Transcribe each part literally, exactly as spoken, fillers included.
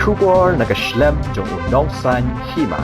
Khubor na ka shlem jong u nongsan hima.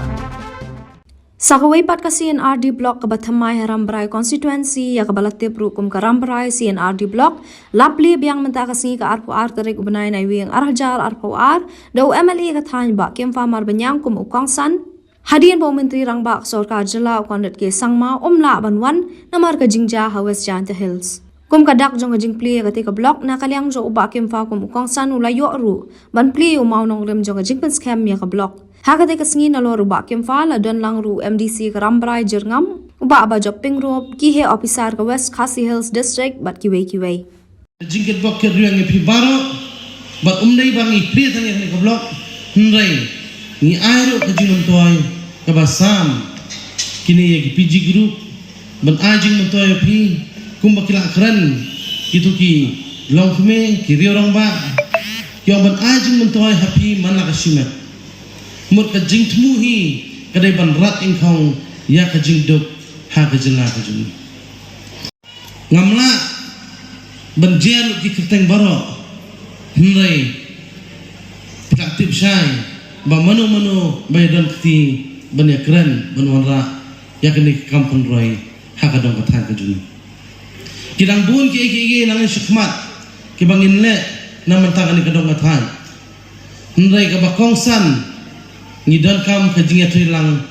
Sa kawei pat, ka C and R D Block kaba thymmai ha Rambrai Constituency, ïa kaba la tip ruh kum ka Rambrai C and R D Block, la plie biang mynta ka sngi ka arphew ar tarik u bnai Naiwieng ar hajar arphew ar, da u M L A ka thaiñ Bah Kimfa Marbaniang kum u kongsan. Hadien ba u Myntri Rangbah ka Sorkar Jylla u Conrad K Sangma um lah ban wan namar ka jingjia ha West Jaintia Hills. Kum ka dak jong ka jingplie ïa katei ka block, na ka liang jong u Bah Kimfa kum u kongsan u la ïoh ruh ban plie ïa u mawnongrim jong ka jingpynskhem ïa ka block. Ha katei ka sngi nalor u Bah Kimfa la don lang ruh u M D C ka Rambrai Jyrngam, u Bah Bajop Pyngrope, ki heh ophisar ka West Khasi Hills District bad kiwei kiwei. Ka jingkitbok kitrwiang ïa phi baroh, bad ym dei ba ngi plie tang ïa kane ka block, hynrei ngi ai ruh ka jingmyntoi kaba sam kine ïa ki P G group, ban ai jingmyntoi ïa phi kumba ki la kren kito ki longkmie, ki riew rangbah, ki ong ban ai jingmyntoi ha phi man la ka shimet. Mut ka jingthmu hi ka dei ban rat ingkhong ïa ka jingduk ha ka jylla ka jong ngi. Ngam lah ban jer lut ki kyrteng baroh, hynrei phi lah tip shai ba mano mano ba ïadon kti ban ïakren ban wanrah ïa kane ka kam pynroi ha ka dong ka thaiñ ka jong ngi. Ki dang bun kiei kiei ki nang ïa shakhmat kiba ngin leh na mynta kane ka dong ka thaiñ. Hynrei kaba kongsan, ngi donkam ka jingïatreilang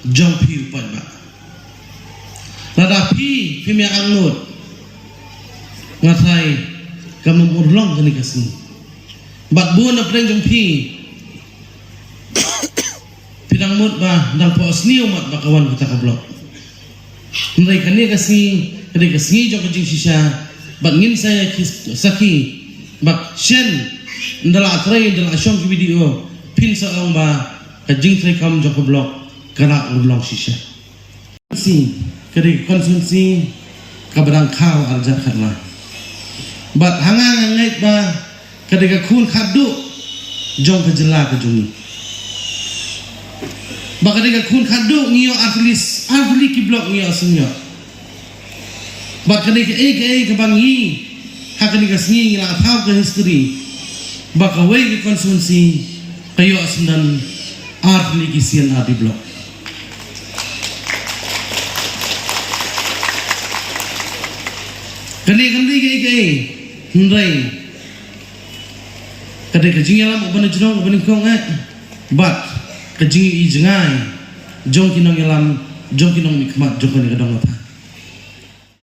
jong phi u paidbah. Lada phi phim ïa angnud, nga tharai kam nym urlong kane ka sngi. Bad bun na pdeng jong phi, phi dang mut ba dang phohsniew mat ba ka wan kata ka block. Hynrei kane ka sngi ka dei ka sngi jong ka jingshisha, bad ngin sa ïa ki sakhi ba shen ynda la trei, ynda la shong ki video, phin sa ong ba ka jingtrei kam jong ka block ka la urlong shisha. Sngi ka dei ka constituency kaba dang khaw arjar khatla. Bad ha nga nga ngeit ba ka dei ka khun khatduh jong ka jylla ka jong ngi. Ba ka dei ka khun khatduh, ngi ïoh artylli, artylli ki block ngi ïoh sngewthuh. Ba ka dei kaei kaei kaba ngi ha kane ka sngi ngi la thaw ka history ba kawei ka constituency ka ïoh sngewthuh artylli ki C and R D block. Kane kam dei kaei kaei, hynrei ka dei ka jingïalam uba na jrong uba nyngkong eh, bad ka jingïohi jngai jong ki nongïalam, jong ki nongmihkhmat jong kane ka dong ka thaiñ.